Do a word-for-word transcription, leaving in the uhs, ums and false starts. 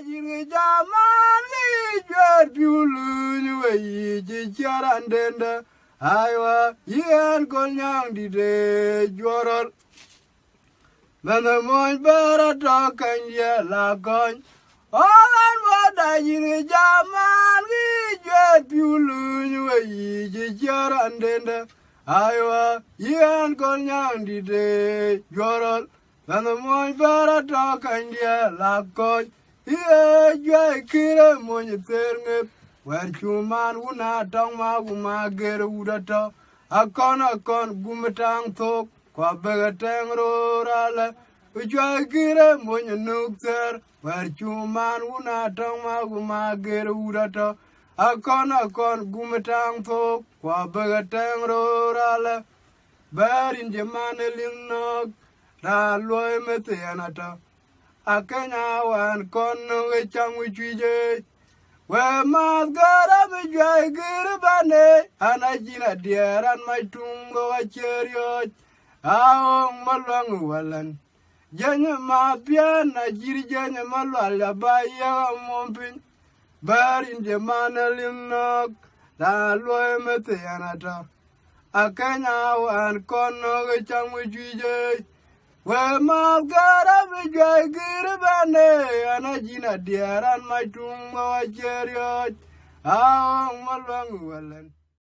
Yïn kë jaman kë juɛ̈ɛ̈r piu luny we yiic cï ciɛ̈r an dëndë. Aywa, yïn Kol Nyaŋ dït ë juɔrɔl. Mɛnh ë mony bɛ̈ɛ̈r atɔ̈ kɛny diɛl akɔny. Ɣɔn ɣɛn bɔ̈ da yïn kë jaman kë juɛ̈ɛ̈r piu luny we yiic cï ciɛ̈r an dëndë. Aywa, yïn Kol Nyaŋ dït ë juɔrɔl. Mɛnh ë mony bɛ̈ɛ̈r atɔ̈ kɛny diɛl akɔny. Ye juɛc kërë mony thër ŋep. Wɛ̈ɛ̈r cu man wun atɔŋ ma gum ager wut atɔ̈. Akɔn akɔn gum taŋ thok, ku abek atɛŋ roor alë. Ku juɛc kërë mony nuk thër. Wɛ̈ɛ̈r cu man wun atɔŋ ma gum ager wut atɔ̈. Akɔn akɔn gum taŋ thok, ku abek atɛŋ roor alë. Bɛ̈ɛ̈r yïn cï man ë liŋ nɔ̈k, raan luɔi meth yen atɔ̈. Akënya wään kɔn nɔ̈k ë cäŋ wïc cuic ëë. We maath gäär abï juäi gïïr ëbɛ̈n ëë, an, acïn adiɛɛr an, mac tuŋ ɣok acie riɔ̈ɔ̈c. Aɣoŋ Maluaŋ ë wälɛn. Jeny ë ma piɛ̈n acït jeny ë Malual aba yiëk amuɔ̈m piny. Bɛ̈ɛ̈r yïn cï man ë liŋ nɔ̈k, raan luɔi meth yen atɔ̈. Akënya wään kɔn nɔ̈k ë cäŋ wïc cuic ëë. We maath gäär abï juäi gïïr ëbɛ̈n ëë, an, acïn adiɛɛr an, mac tuŋ ɣok acie riɔ̈ɔ̈c. Aɣoŋ Maluaŋ ë wälɛn.